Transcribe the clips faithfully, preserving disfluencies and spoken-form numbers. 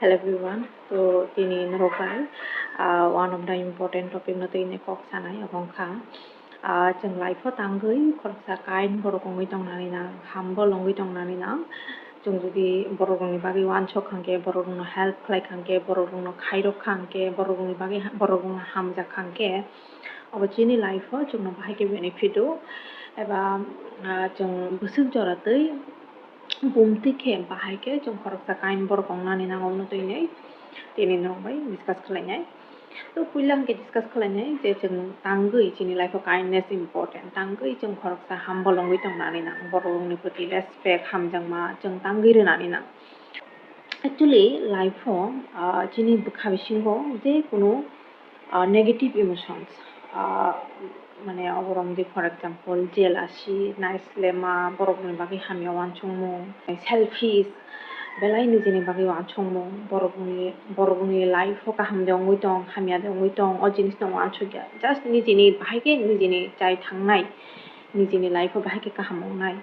Hello everyone, to tini norok bai, ah, one of the important topic no tini kok sanai, abo wngkha, ah, chwng life o tangwi khoroksa kind borok wngwi tongnani nang, humble wngwi tongnani nang. Chwng jodi borok rokni bagwi uansuk kha hwnkhe, borok rokno help khlai kha hwnkhe, borok rokno khairok kha hwnkhe, borok rokni bagwi ha-, borok rokno hamjak kha hwnkhe, abo chini life o chwngno bahai khe benefit o, eba, ah, chwng bwswk jora twi bumtwi khe bahai khe chwng khoroksa kind borok wngnani nango hwnwi tini norok bai discuss khlainai. To puila hwnkhe discuss khlainai je chwng tangwi chini life o kindness important, tangwi chwng khoroksa humble wngwi tongnani nang, borok rokni proti respect, hamjakma chwng tangwi rwnani nang. Actually, life o, ah, chini bwkha bisingo je kunu, ah, negative emotions, ah, mane oborok wngdi, for example, jealousy, naislema, borokni bagwi hamya uansukmung, selfish, belai nijini bagwi uansukmung, borokni, borokni life o kaham de wngwi tong, hamya de wngwi tong, o jinisno uansukya. Just nijini bahai khe nijini chai thangnai, nijini life o bahai khe kaham wngnai,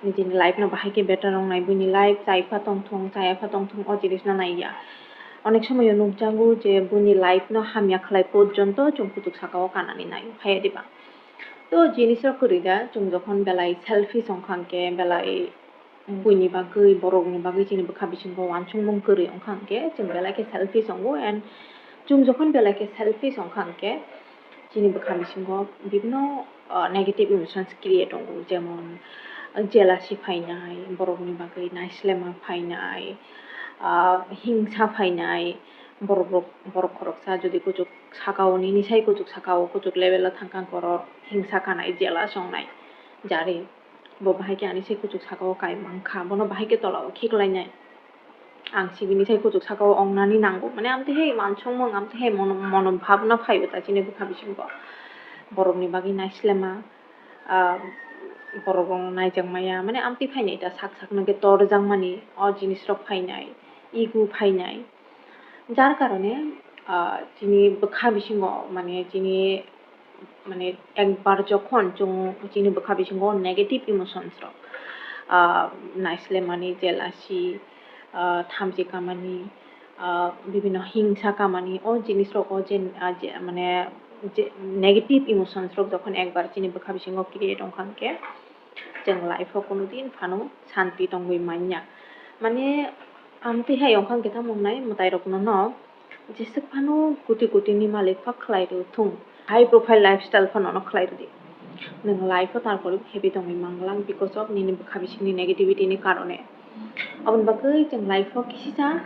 nijini life no bahai khe better wngnai, buini life chai pha tongthung, chaya pha tongthung, o jinisno naiya. Onek somoyo nukjago je buini life no hamya khlai porjonto chwng kuchuk saka o kanani nai, haiya diba? To jinis rok kwrwi da, chwng jokhon belai selfish wngkha hwnkhe, belai buini bagwi, borokni bagwi chini bwkha bisingo uansukmung kwrwi wngkha hwnkhe, chwng belai khe selfish wngo, and chwng jokhon belai khe selfish wngkha hwnkhe, chini bwkha bisingo bibino, ah, negative emotions create wngo, jemon, ah, jealousy phainai, borokni bagwi naislema phainai, ah, hingsa phainai, borok rok, borok khoroksa jodi kuchuk saka o, nini sai kuchuk saka o, kuchuk level o thangkha hwnkhe oro hingsa kanai, jealous wngnai, jari bo bahai khe ani sai kuchuk saka o kai mankha, bono bahai khe tola o khiklainai. Ang sibini sai kuchuk saka o wngnani nango. Mane amtwi hai uansukmung, amtwi hai mono, mono bhabna phaio ta chini bwkha bisingo. Borokni bagwi naislema, ah, borok rokno naijak maya. Mane amtwi phainai ta sak sak no khe torjak mani, o jinis rok phainai, ego phainai. Jar karone, ah, chini bwkha bisingo, mane chini mane ekbar jokhon chwng chini bwkha bisingo negative emotions rok, ah, naislemani, jealousy, ah, thamchi kamani, ah, bibinno hingsa kamani, o jinis rok o je, ah, je, mane je negative emotions rok jokhon ekbar chini bwkha bisingo create wngkha hwnkhe, chwng life o kunu din phano santi tongwi manya. Mane amtwi hai wngkha hwnkhe tamo wngnai mwtai rokno no, jeswk phano koti koti ni malik pha khlai rw thung, high profile lifestyle phano no khlai rw di, nwng life o tarpore happy tongwi manglang because of nini bwkha bisingni negativity ni karone. Aboni bagwi chwng life o kisisa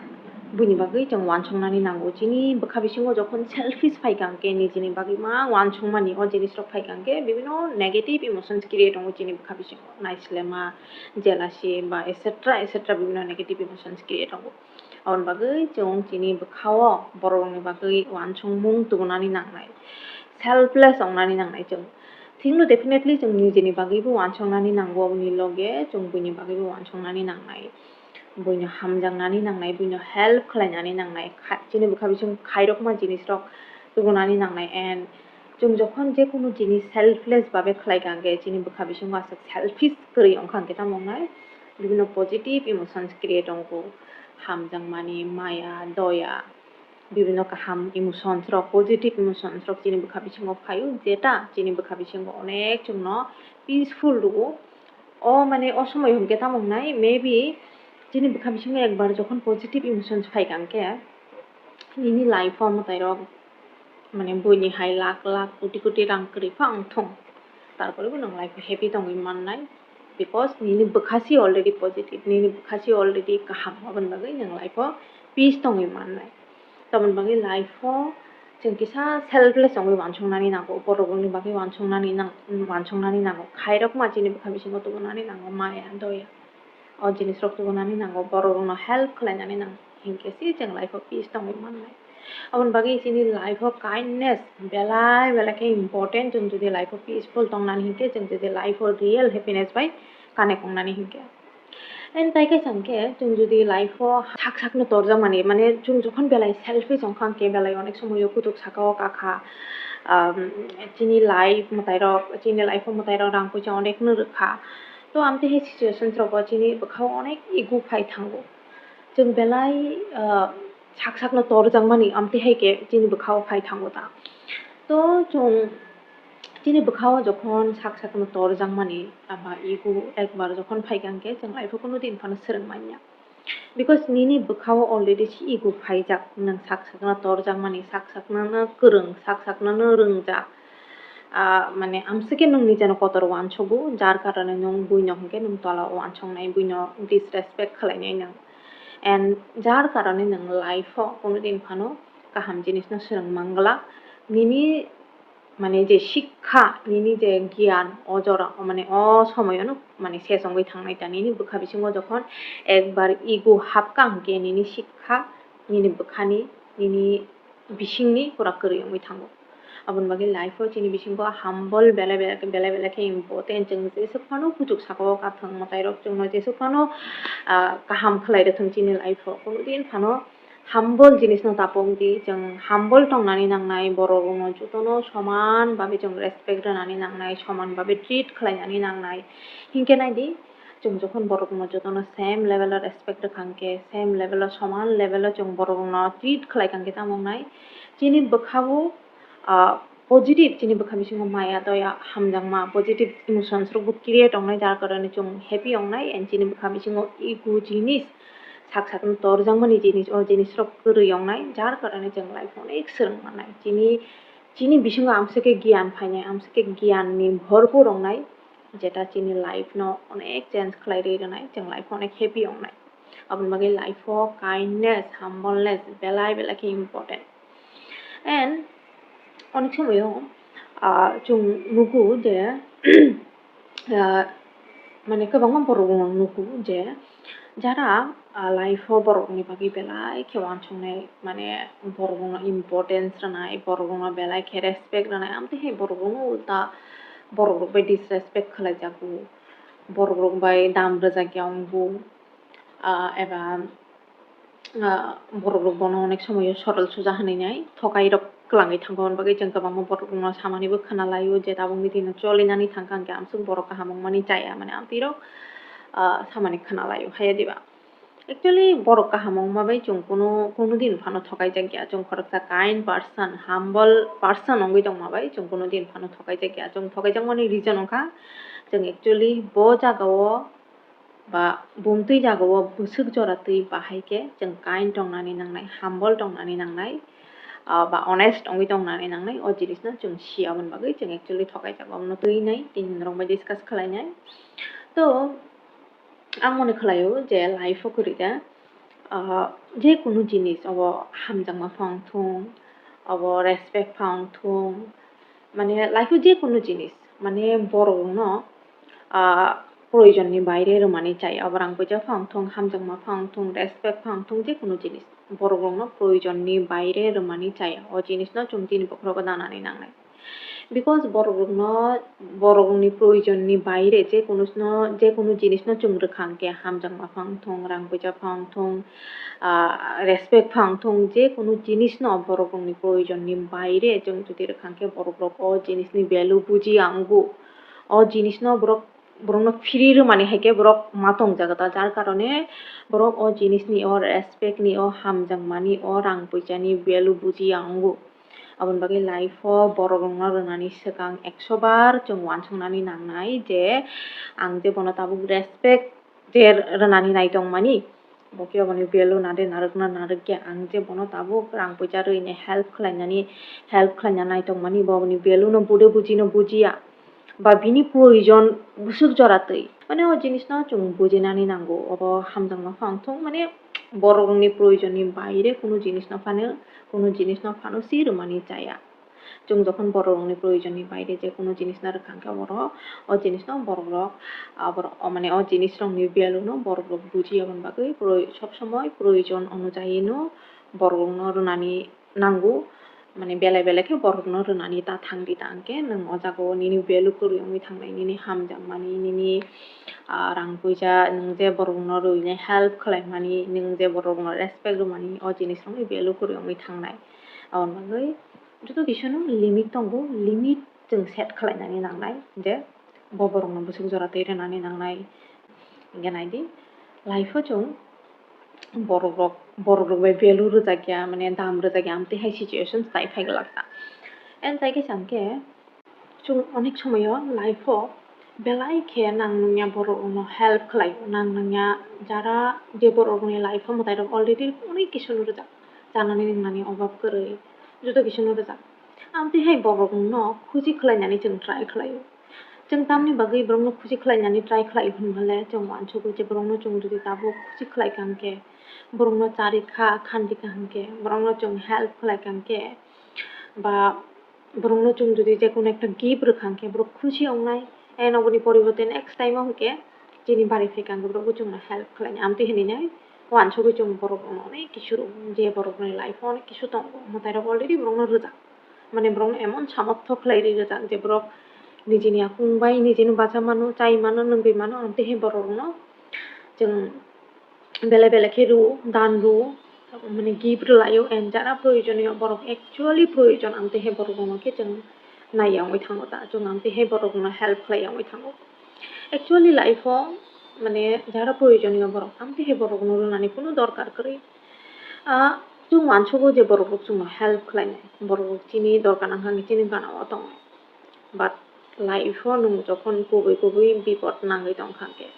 buini bagwi chwng uansuknani nango. Chini bwkha bisingo jokhon selfish phaikha hwnkhe, nijini bagwi ma uansukmani o jinis rok phaikha hwnkhe, bibinno negative emotions create wngo chini bwkha bisingo. Naislema, jealousy, ba et cetera et cetera bibinno negative emotions create wngo. Aboni bagwi chwng chini bwkha o borok rokni bagwi uansukmung tubunani nangnai, selfless wngnani nangnai chwng. Thikno definitely chwng nijini bagwibo uansuknani nango, aboni loge chwng buini bagwibo uansuknani nangnai, buino hamjaknani nangnai, buino help khlainani nangnai, kha-, chini bwkha bising khairokma jinis rok tubunani nangnai, and chwng jokhon je kunu jinis selfless babe khlaikha hwnkhe, chini bwkha bisingo aswk selfish kwrwi wngkha hwnkhe tamo wngnai, bibinno positive emotions create wngo, hamjakmani, maya, doya, bibinno kaham emotions rok, positive emotions rok chini bwkha bisingo phaio, jeta chini bwkha bisingo onek chwngno peaceful rwo. O mane o somoi hwnkhe tamo wngnai, maybe chini bwkha bisingo ekbar jokhon positive emotions phaikha hwnkhe, nini life o mwtai rok mane buini hai lakh lakh koti koti rang kwrwi pha wngthung, tarpore bo nwng life o happy tongwi mannai, because nini bwkha si already positive, nini bwkha si already kaham, aboni bagwi nwng life o peace tongwi mannai. Tamoni bagwi life o chwng kisa selfless wngwi uansuknani nango, borok rokni bagwi uansuknani nang-, uansuknani nango, khairokma chini bwkha bisingo tubunani nango, maya, doya. O jinis rok tubunani nango, borok rokno help khlainani nango, hinkhe se chwng life o peace tongwi mannai. Aboni bagwi chini life o kindness belai belai khe important, chwng jodi life o peaceful tongnani hinkhe, chwng jodi life o real happiness bai connect wngnani hinkhe. And tai kaisa hinkhe chwng jodi life o sak sakno torjakmani, mane chwng jokhon belai selfish wngkha hinkhe belai onek somoyo kuchuk saka o kakha, um, chini life mwtai rok, chini life o mwtai rok rang puisa onek no rwkha. To amtwi hai situations rogo chini bwkhao onek ego phai thango. Chwng belai, ah, sak sakno torjakmani amtwi hai khe chini bwkhao phai thango ta. To chwng chini bwkhao jokhon sak sakno torjakmani aba ego ekbar jokhon phaikha hwnkhe chwng life-o kunu din phano swrwng manya. Because nini bwkhao already si ego phaijak, nwng sak sakno torjakmani, sak sakno kwrwng, sak sakno rwngjak. Ah, mane amswkhe nwng nijeno kotor uansogo, jar karone nwng buino hwnkhe nwng tola uansoknai, buino disrespect khlainai nwng. And jar karone nwng life-o kunu din phano kaham jinisno swrwng mangla. Nini mane je sikha, nini je giyan, o jora, mane o somoyono mane ses wngwi thangnai ta. Nini bwkha bisingo jokhon ekbar ego hapkha hwnkhe nini sikha, nini bwkhani, nini bisingni pura kwrwi wngwi thango. Aboni bagwi life-o chini bisingo humble belai belai khe, belai belai khe important. Chwng jeswk phano kuchuk saka-o kathwng mwtairok chwngno jeswk phano, ah, kaham khlai rwthwng chini life-o, kunu din phano humble jinisno tapok di. Chwng humble tongnani nangnai, borok rokno jotono soman babe chwng respect rwnani nangnai, soman babe treat khlainani nangnai. Hinkhe nai di, chwng jokhon borok rokno jotono same level o respect rwkha hwnkhe, same level o, soman level o chwng borok rokno treat khlaikha hwnkhe tamo wngnai? Chini bwkhao, ah, positive, chini bwkha bisingo maya, doya, hamjakma, positive emotions rokbo create wngnai, jar karone chwng happy wngnai, and chini bwkha bisingo ego jinis, sak sakno torjakmani jinis, o jinisrok kwrwi wngnai, jar karone chwng life-o onek swrwng mannai. Chini, chini bisingo amswkhe giyan phainai, amswkhe giyanni bhorpor wngnai, jeta chini life-no onek change khlai rwi rwnai, chwng life-o onek happy wngnai. Aboni bagwi life-o kindness, humbleness belai belai khe important. And onek somoyo, ah, chwng nugo je, ah, mane kwbangma borok rok nugo je jara, ah, life-o borokni bagwi belai khe uansuknai, mane borok rokno importance rwnai, borok rokno belai khe respect rwnai, amtwi hai borok rokno ulta borok rok bai disrespect khlai jago, borok rok bai dam rwjak ya wngo, ah, eba, ah, borok rok bono onek somoyo sorol suja hinwi nai, thokai rok kwlangwi thango, aboni bagwi chwng kwbangma borok rokno samani bo khna laio je tabukni dino cholinani thangkha hwnkhe amswk borok kaham wngmani chaya, mane amtwi rok, ah, samani khna laio, haiya diba? Actually, borok kaham wngma bai chwng kunu, kunu din phano thokai jak ya, chwng khoroksa kind person, humble person wngwi tongma bai chwng kunu din phano thokai jak ya, chwng thokai jakmani reason wngkha chwng actually bo jagao ba bumtwi jagao bwswk jora twi bahai khe chwng kind tongnani nangnai, humble tongnani nangnai, ah, ba honest wngwi tongnani nangnai, o jinisno chwng sia, aboni bagwi chwng actually thokai jago, abono twi nai tini norok bai discuss khlai nai. To ang mone khlaio je life-o kwrwi khe, ah, je kunu jinis, obo hamjakma phang thung, obo respect phang thung, mane life-o je kunu jinis, mane borok rokno, ah, proyojonni baire rwmani chaya, obo rang puisa phang thung, hamjakma phang thung, respect phang thung, je kunu jinis borok rokno proyojonni baire rwmani chaya, o jinisno chwng tini bokhorogo nanani nangnai. Because borok rokno, borok rokni proyojonni baire je kunu sno, je kunu jinisno chwng rwkha hwnkhe, hamjakma phang thung, rang puisa phang thung, ah, respect phang thung, je kunu jinisno borok rokni proyojonni baire chwng jodi rwkha hwnkhe, borok rok o jinisni value bujiya wngo. O jinisno borok, borokno free rwmani hai khe borok ma tong jaga ta, jar karone borok o jinisni, o respect ni, o hamjakmani, o rang puisani value bujiya wngo. Aboni bagwi life-o borok rokno rwnani swkang ekso bar chwng uansuknani nangnai je ang je bono tabuk respect je rwnani nai tongmani, bo khe oboni value nade narwkna narwkya, ang je bono tabuk rang puisa rwini help khlainani, help khlaina nai tongmani, bo oboni value no bude bujino bujiya, ba bini proyojon bwswk jora twi. Mane o jinisno chwng bujinani nango, obo hamjakma phang thung, mane borok rokni proyojonni baire kunu jinisno phano, kunu jinisno phano si rwmani chaya. Chwng jokhon borok rokni proyojonni baire je kunu jinisno rwkha hwnkhe, oro o jinisno borok rok, ah, borok, o mane o jinis rokni value no borok rok bujiya, aboni bagwi proy-, sob somoi proyojon onujai no borok rokno rwnani nango, mane belai belai khe borokno rwnani ta thang di, ta hwnkhe nwng o jagao nini value kwrwi wngwi thangnai, nini hamjakmani, nini, ah, rang puisa, nwng je borokno rwinai help khlaimani, nwng je borokno respect rwmani, o jinis rokni value kwrwi wngwi thangnai. Aboni bagwi joto kisano limit tongo, limit chwng set khlainani nangnai je bo borokno bwswk jora twi rwnani nangnai. Hwnkhe nai di, life-o chwng borok rok, borok rok bai value rwjakya, mane dam rwjakya, amtwi hai situations tai phai glak ta. And tai khe chang khe, chwng onek somoyo life o belai khe nang nungya borok rokno help khlai, nang nungya jara je borok rokni life o mwtai rok already onek kisu no rwjak, chanani nungnani obab kwrwi joto kisu no rwjak. Amtwi hai borok rokno khusi khlainani chwng try khlaio. Chwng tamni bagwi borokno khusi khlainani try khlai hwnba le chwng uansukgo je borokno chwng jodi tabuk khusi khlai kha hwnkhe, borokno charwi kha, khanti kha hwnkhe, borokno chwng help khlai kha hwnkhe, ba borokno chwng jodi je kono ekta gift rwkha hwnkhe borok khusi wngnai, and oboni poriborte next time o hwnkhe chini bari phaikha hwnkhe borokbo chwngno help khlainai. Amtwi hinwi nai uansugwi chwng borokno onek kisu rw-, je borokni life o onek kisu tongo, mwtairok already borokno rwjak. Mane borokno emon samortho khlai ri rwjak je borok nijini yakung bai nijini bacha mano, chai mano, nwngwi mano, amtwi hai borokno chwng belai belai khe rw-, dan rw-, mane gift rwlaio, and jara proyojoniyo borok actually proyojon, amtwi hai borok rokno khe chwng naiya wngwi thango ta, chwng amtwi hai borok rokno help khlaiya wngwi thango. Actually life o mane jara proyojoniyo borok, amtwi hai borok rokno rwnani kunu dorkar kwrwi. Ah, chwng uansukgo je borok rok chwngno help khlainai, borok rok chini dorkar nangkha hwnkhe chini gana o tongnai. But life o nwng jokhon kubui kubui bipot nangwi tongkha hwnkhe,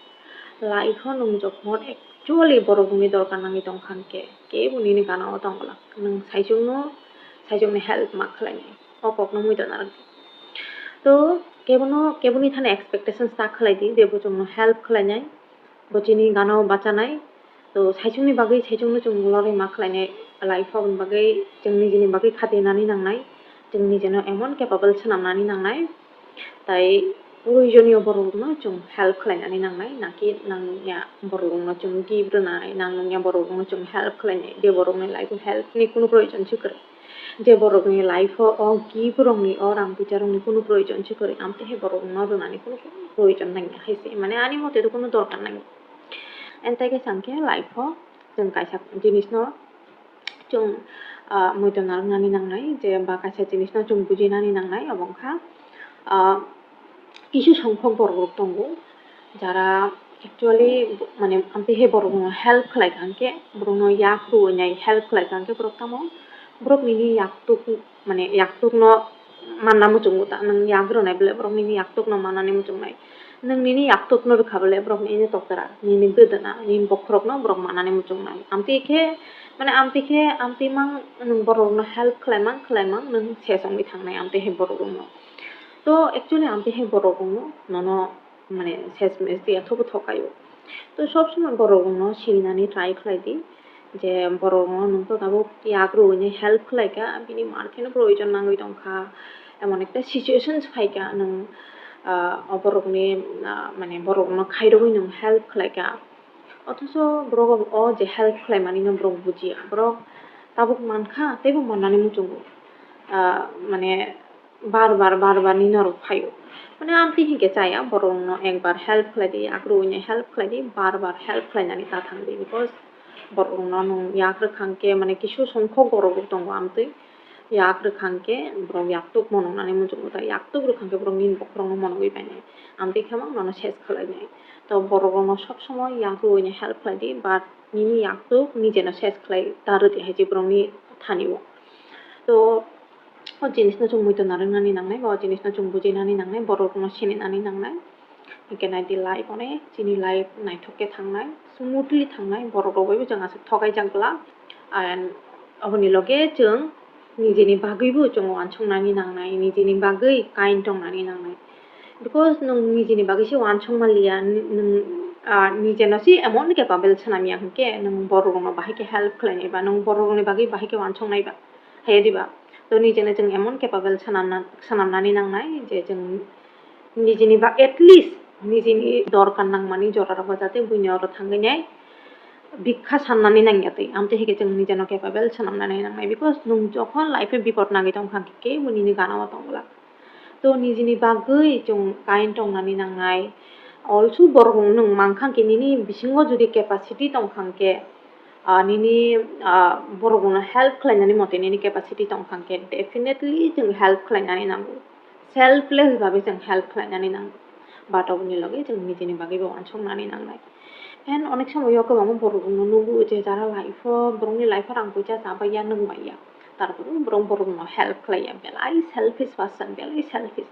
life o nwng jokhon actually borok rokni dorkar nangwi tongkha hwnkhe, kebo nini gana o tong glak, nwng saichungno, saichungni help ma khlainai, o kokno muitu narwk di. To kebono, keboni thani expectations ta khlai di je bo chwngno help khlainai, bo chini gana o bachanai. To saichungni bagwi saichungno chwng lorwi ma khlainai, life o aboni bagwi chwng nijini bagwi khatinani nangnai, chwng nijino emon capable swnamnani nangnai, tai proyojoniyo borok rokno chwng help khlainani nangnai, naki nang nungya borok rokno chwng gift rwnai, nang nungya borok rokno chwng help khlainai, je borokni life o help ni kunu proyojon se kwrwi, je borokni life o, o gift rokni, o rang puisa rokni kunu proyojon se kwrwi, amtwi hai borok rokno rwnani kunu proyojon nangya hai se, mane ani mote do kunu dorkar nangya. And tai khe chang khe life o chwng kaisa jinisno chwng, ah, muitu narwknani nangnai, je ba kaisa jinisno chwng bujinani nangnai, obo wngkha, ah, kisu songkhok borok rok tongo, jara actually, mane, amtwi hai borok rokno help khlai kha hwnkhe, borokno yak rwui nai help khlai kha hwnkhe, borok tamo borok nini yaktuk, mane, yaktukno manna muchungo ta, nwng yak rwnai belai borok nini yaktukno mannani muchungnai. Nwng nini yaktukno rwkha belai borok nini toktra, nini gwdwna, nini bokhorokno borok mannani muchungnai. Amtwi khe, mane, amtwi khe, amtwi mang nwng borokno help khlai mang, khlai mang, nwng ses wngwi thangnai amtwi hai borok rokno. To actually amtwi hai borok rokno nono, mane, ses mes di, athobo thokaio. To sob somoi borok rokno sininani try khlai di, je borok rokno nwng to tabuk yak rwui nai help khlai kha, bini mar kheno proyojon nangwi tong kha, emon ekta situations phai kha, nwng, ah, o borokni, ah, mane, borok rokno khairogwi nwng help khlai kha. Othocho borok o je help khlai mani no borok bujiya, borok tabuk man kha, teibo mannani muchungo, ah, mane, bar bar, bar bar ni norok phaio. Mane amtwi hinkhe chaya, borok rokno ekbar help khlai di, yak rwui nai help khlai di, bar bar help khlainani ta thang di, because borok rokno nwng yak rwkha hwnkhe, mane, kisu songkhok borok rok tongo amtwi, yak rwkha hwnkhe borok yaktuk monoknani muchungo ta, yaktuk rwkha hwnkhe borok nini bokhorokno monogwi painai, amtwi khe mang nono ses khlainai. To borok rokno sob somoi yak rwui nai help khlai di, but nini yaktuk nijeno ses khlai ta rw di hai se borokni thani o. To o jinisno chwng muitu narwknani nangnai, ba o jinisno chwng bujinani nangnai, borok rokno sininani nangnai. Hinkhe nai di life onek chini life naithok khe thangnai, smoothly thangnai, borok rok bai bo chwng aswk thokaijak glak. And oboni loge chwng nijini bagwi bo chwng uansuknani nangnai, nijini bagwi kind tongnani nangnai. Because nwng nijini bagwi se uansuk manliya, ni-, nwng, ah, nijeno se emon capable swnamya hinkhe nwng borok rokno bahai khe help khlainai ba, nwng borok rokni bagwi bahai khe uansuknai ba, haiya diba? To nijeno chwng emon capable swnamna, swnamnani nangnai je chwng nijini ba, at least nijini dorkar nangmani jorarokbo jate buini oro thangwi nai bikha sannani nangya twi. Amtwi hai khe chwng nijeno capable swnamnani nangnai, because nwng jokhon life-o bipot nangwi tongkha, kebo nini gana-o tong glak. To nijini bagwi chwng kind tongnani nangnai. Also borok nwng mankha khe nini bisingo jodi capacity tongkha khe, ah, nini, ah, borok rokno help khlainani mote nini capacity tongkha khe, definitely chwng help khlainani nango. Selfless bhabe chwng help khlainani nango. But oboni loge chwng nijini bagwi bo uansuknani nangnai. And onek somoyo kwbangma borok rokno nugo je jara life o, borokni life o rang puisa chabaiya, nwngbaiya, tarpore borok borokno help khlaiya, belai selfish person, belai selfish.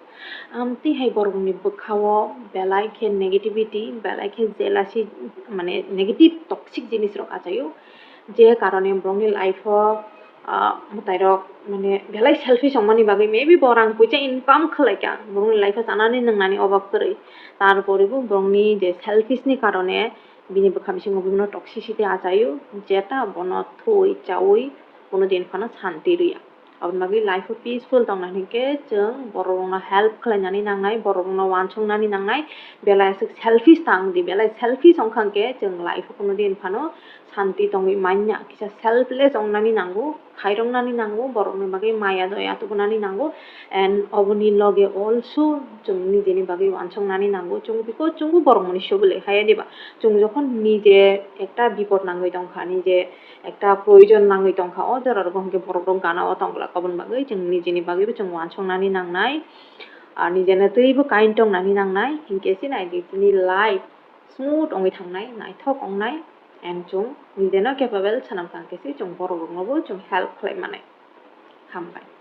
Amtwi hai borokni bwkhao belai khe negativity, belai khe jealousy, mane negative toxic jinis rok achaio, je karone borokni life o ah, mwtairok mane belai selfish wngmani bagwi, maybe bo rang puisa income khlaikha, borokni life o chanani nwngnani obab kwrwi, tarpore bo borokni je selfish ni karone bini bwkha bisingo bono toxicity achaio, jeta bono thwi chawi kuno din phano santi rwya. Aboni bagwi life o peaceful tongna hinkhe chwng borok rokno help khlainani nangnai, borok rokno uansuknani nangnai, belai aswk selfish tang di, belai selfish wngkha hinkhe chwng life o kuno din phano santi tongwi manya, kisa selfless wngnani nango, khairoknani nango, borokni bagwi maya doya tubunani nango, and oboni loge also chwng nijeni bagwi uansuknani nango, chwng, because chwngbo borok mani sobole haya diba, chwng jokhon nije ekta bipot nangwi tongkha, nije ekta proyojon nangwi tongkha, o jorao hwnkhe borok rok gana o tongglak, oboni bagwi chwng nijeni bagwibo chwng uansuknani nangnai, ar nijeno twibo kind tongnani nangnai, hinkhe se naidi chini life smooth wngwi thangnai, naithok wngnai, and chwng nijeno capable swnam kha, hinkhe se chwng borok roknobo chwng help khlai mannai. Hambai.